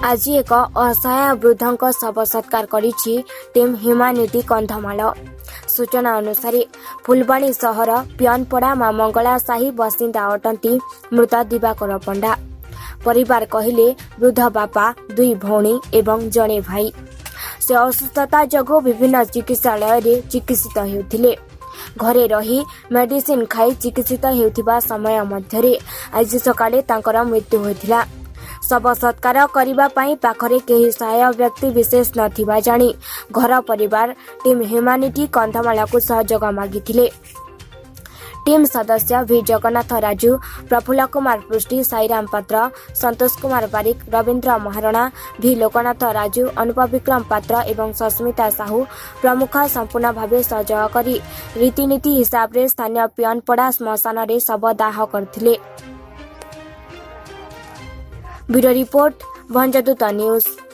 ଆଜି ଏକ ଅସହାୟ ବୃଦ୍ଧଙ୍କ ଶବ ସତ୍କାର କରିଛି ଟିମ୍ ହ୍ୟୁମାନିଟି କନ୍ଧମାଳ। ସୂଚନା ଅନୁସାରେ ଫୁଲବାଣୀ ସହର ପିଅନପଡ଼ା ମା ମଙ୍ଗଳା ସାହି ବାସିନ୍ଦା ଅଟନ୍ତି ମୃତ ଦିବାକର ପଣ୍ଡା। ପରିବାର କହିଲେ ବୃଦ୍ଧ ବାପା, ଦୁଇ ଭଉଣୀ ଏବଂ ଜଣେ ଭାଇ। ସେ ଅସୁସ୍ଥତା ଯୋଗୁଁ ବିଭିନ୍ନ ଚିକିତ୍ସାଳୟରେ ଚିକିତ୍ସିତ ହେଉଥିଲେ। ଘରେ ରହି ମେଡିସିନ ଖାଇ ଚିକିତ୍ସିତ ହେଉଥିବା ସମୟ ମଧ୍ୟରେ ଆଜି ସକାଳେ ତାଙ୍କର ମୃତ୍ୟୁ ହୋଇଥିଲା। ଶବ ସତ୍କାର କରିବା ପାଇଁ ପାଖରେ କେହି ସହାୟ ବ୍ୟକ୍ତି ବିଶେଷ ନଥିବା ଜାଣି ଘର ପରିବାର ଟିମ୍ ହ୍ୟୁମାନିଟି କନ୍ଧମାଳକୁ ସହଯୋଗ ମାଗିଥିଲେ। ଟିମ୍ ସଦସ୍ୟ ଭି ଜଗନ୍ନାଥ ରାଜୁ, ପ୍ରଫୁଲ୍ଲ କୁମାର ପୃଷ୍ଟି, ସାଇରାମ ପାତ୍ର, ସନ୍ତୋଷ କୁମାର ବାରିକ, ରବୀନ୍ଦ୍ର ମହାରଣା, ଭି ଲୋକନାଥ ରାଜୁ, ଅନୁପ ବିକ୍ରମ ପାତ୍ର ଏବଂ ସସ୍ମିତା ସାହୁ ପ୍ରମୁଖ ସମ୍ପୂର୍ଣ୍ଣ ଭାବେ ସହଯୋଗ କରି ରୀତିନୀତି ହିସାବରେ ସ୍ଥାନୀୟ ପିଅନପଡ଼ା ଶ୍ମଶାନରେ ଶବ ଦାହ କରିଥିଲେ। Bureau report, Bhanjadut news.